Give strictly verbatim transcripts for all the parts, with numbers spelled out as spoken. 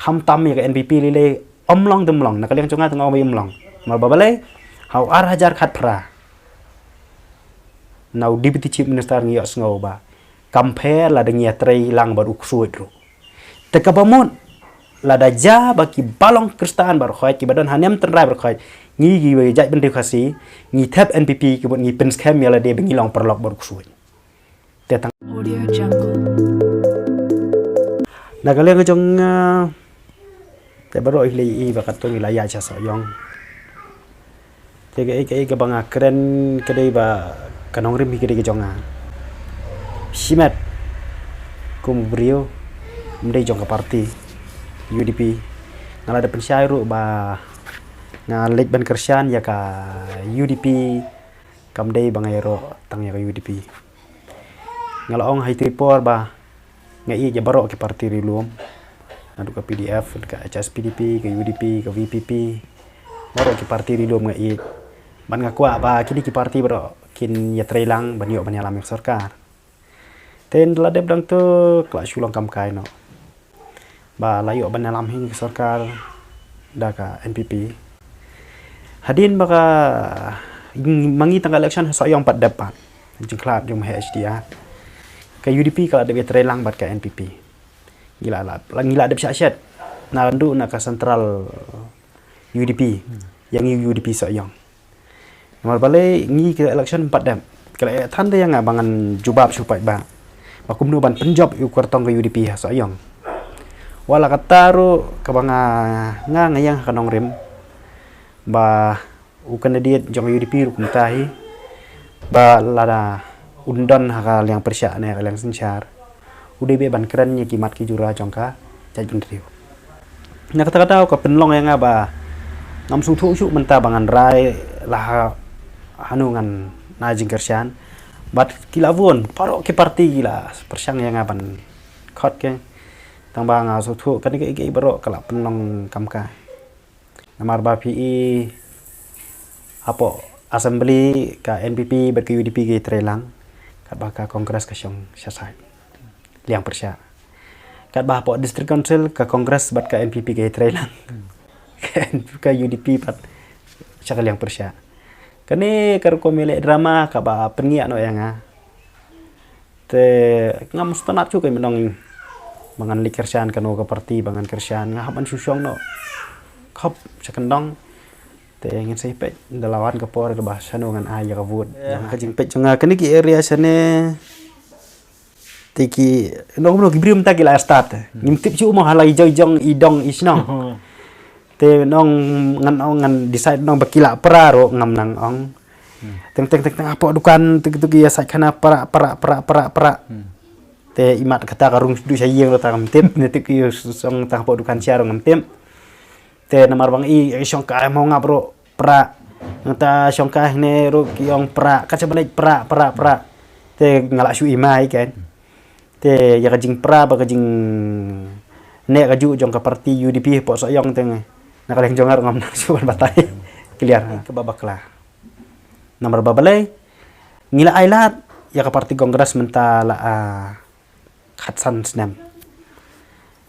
Khamtam ïa ka N P P lei lei, ym long te ym long, na ka liang jong nga te nga ong ba ym long. Namar ba balei, ha u ar hajar khatphra, na u Deputy Chief Minister ngi ïohsngew ba kam pher lada ngi ïatrei lang bad u ksuid ruh. Te kaba mut, lada jia ba kiba long Khristan baroh khoit, kiba don ha niam tynrai baroh khoit, ngi kiba jaitbynriew Khasi, ngi thep N P P, ka mut ngi pynskhem ïa lade ba ngi long paralok bad u ksuid. Te tang. Audio Jungle. Na ka liang jong nga, te baroh i lei i ba katto ngi la ïaid sha Sohiong. Te kaei kaei kaba nga kren ka dei ba ka nongrim hi ka dei ka jong nga. Shimet kum u briew, ym dei jong ka party U D P. Nga la da pynshai ruh ba nga leit ban kyrshan ïa ka U D P, kam dei ba nga ïaroh tang ïa ka U D P. Nga la ong ha itei i por ba nga ïeit ïa baroh ki party ri lum. Naduh ka P D F, ka H S P D P, ka U D P, ka V P P. Baroh ki party ri lum nga ïeit. Bad nga kwah ba kine ki party baroh kin ïatrei lang ban ïoh ban ïalam ïa ka sorkar. Te ynda la dep dang tu ka la shu long kam kai noh. Ba la ïoh ban ïalam hi ka sorkar da ka N P P. Hadien ba ka, ma ngi tang ka election ha Sohiong pat dep pat. Jingkhlad jong ma H D R. Ka U D P ka la dep ïatrei lang bad ka N P P. Ngi la, la, la, ngi la dep shah shet. Naduh na ka central U D P. Ïa ngi U D P Sohiong. Namar balei ngi ka election pat dep. Ka la ïathuh ïa nga ba ngan jubab shu paidbah ba kumno ban pynjop ïa u kyrtong ka U D P ha Sohiong. Wat la katta ruh kaba nga, nga, nga ïeng ha ka nongrim ba u candidate jong ka U D P ruh kumta hi ba lada un don ha ka liang pyrshah ne ka liang synshar. U dei beit ban kren ïa ki mat ki jura jong ka jaitbynriew. Na kata kata ka pynlong ïa nga ba ngam sngewthuh shuh mynta ba ngan rai la ha, hano ngan ai jingkyrshan. Bad ki la bun baroh ki party ki la pyrshang ïa nga ban khot ki. Tang ba nga sngewthuh kane kaei kaei baroh ka la pynlong kam kai. Namar ba phi i hapoh Assembly ka N P P bad ka U D P ki trei lang. Katba ka Congress ka shong sha side. Liang pyrshah. Katba hapoh District Council ka Congress bad ka N P P ki trei lang. Ka U D P pat sha ka liang pyrshah. Kane ka rukom ïaleh drama kaba pynïap noh ïa nga. Te ngam sngewtynnat shuh ka mynta ba ngan leit kyrshan kano ka party ba ngan kyrshan, nga hap ban shu shong noh. Khop sha kyndong. Te ngin sa ïa peit ynda la wan ka por kaba shano ngan ai ïa ka vote. Ïa ka jingpeit jong nga kane ki area shane. Te ki nong nong ki briew mynta ki la start. Ngim tip shuh mo ha la i jong i jong i dong i shnong. Te nong ngan ong ngan decide nong ba ki la pra ruh ngam nang ong. Teng teng teng teng hapoh dukan tu tu ki ïa sait khana pra pra pra pra pra. Te imat kata ka rung du sha ïing ruh ta ngam tip ne tu ki ïa song ta hapoh dukan sha ruh ngam tip. Te namar ba nga i shong kai mo ngap ruh pra. Nangta shong kai ne ruh ki ong pra ka sha ba leit pra pra pra. Te nga la shu i mai kan. Te ïa ka jingpra bad ka jingneh kajuh jong ka party U D P hapoh Sohiong te nga, na ka liang jong nga ruh ngam nang shuh ban batai. Clear ha. Kaba bakla. Namar ba balei ngi la ai lad ïa ka party Congress mynta la, ah, khatsan snem.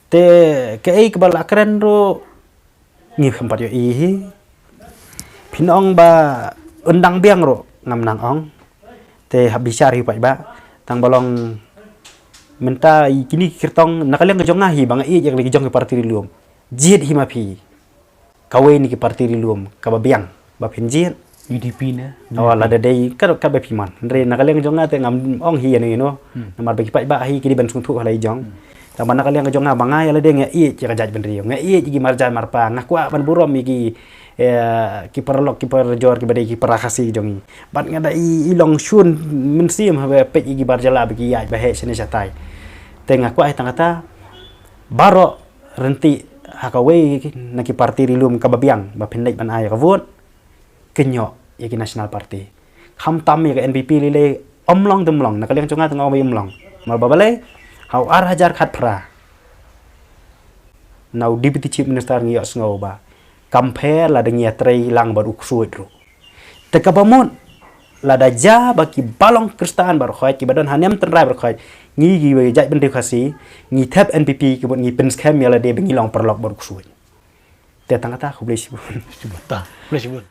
Te kaei kaba la kren ruh ngi khlem pat ïohi hi. Phin ong ba un dang biang ruh ngam nang ong. Te hap bishar hi paidbah. Tang ba long mynta i kine ki kyrtong na ka liang ka jong nga hi ba nga ïeit ïa ka jong ka party ri lum. Jied hi ma phi. Kawei na ki party ri lum kaba biang ba phin jied. U D P na. Oh, lada dei ka, ka ba phi mon. Hynrei na ka liang jong nga te ngam ong hi ïa no ïa no. Namar ba ki paidbah hi ki dei ban sngewthuh ha la i jong. Tang ba na ka liang ka jong nga ba nga ïa lade nga ïeit ïa ka jaitbynriew, nga ïeit ïa ki marjan marpa, nga kwah ban burom ïa ki, eh, ki paralok ki parajor kiba dei ki para Khasi jong ngi. Bad nga da i, i long shun mynsiem haba peit ïa ki bar jylla ba ki ïaid ba heh shane shatai. Te nga kwah hi tang kata baroh rynti ha kawei na ki party ri lum kaba biang ba phin leit ban ai ïa ka vote. Kynnoh ïa ki National Party. Khamtam ïa ka N P P lei lei, ym long te ym long, na ka liang jong nga te nga ong ba ym long. Namar ba balei, ha u ar hajar khatphra, na u Deputy Chief Minister ngi ïohsngew ba kam pher lada ngi ïatrei lang bad u ksuid ruh. Te kaba mut lada jia ba ki ba long Khristan baroh khoit, ki ba don ha niam tynrai baroh khoit, ngi ki ba jait bynriew Khasi, ngi thep N P P, ki bun ngi pynskhem ïa lade ba ngi long paralok baroh ksuid. Te tang kata, khublei shibun. Shibun ta. Khublei shibun.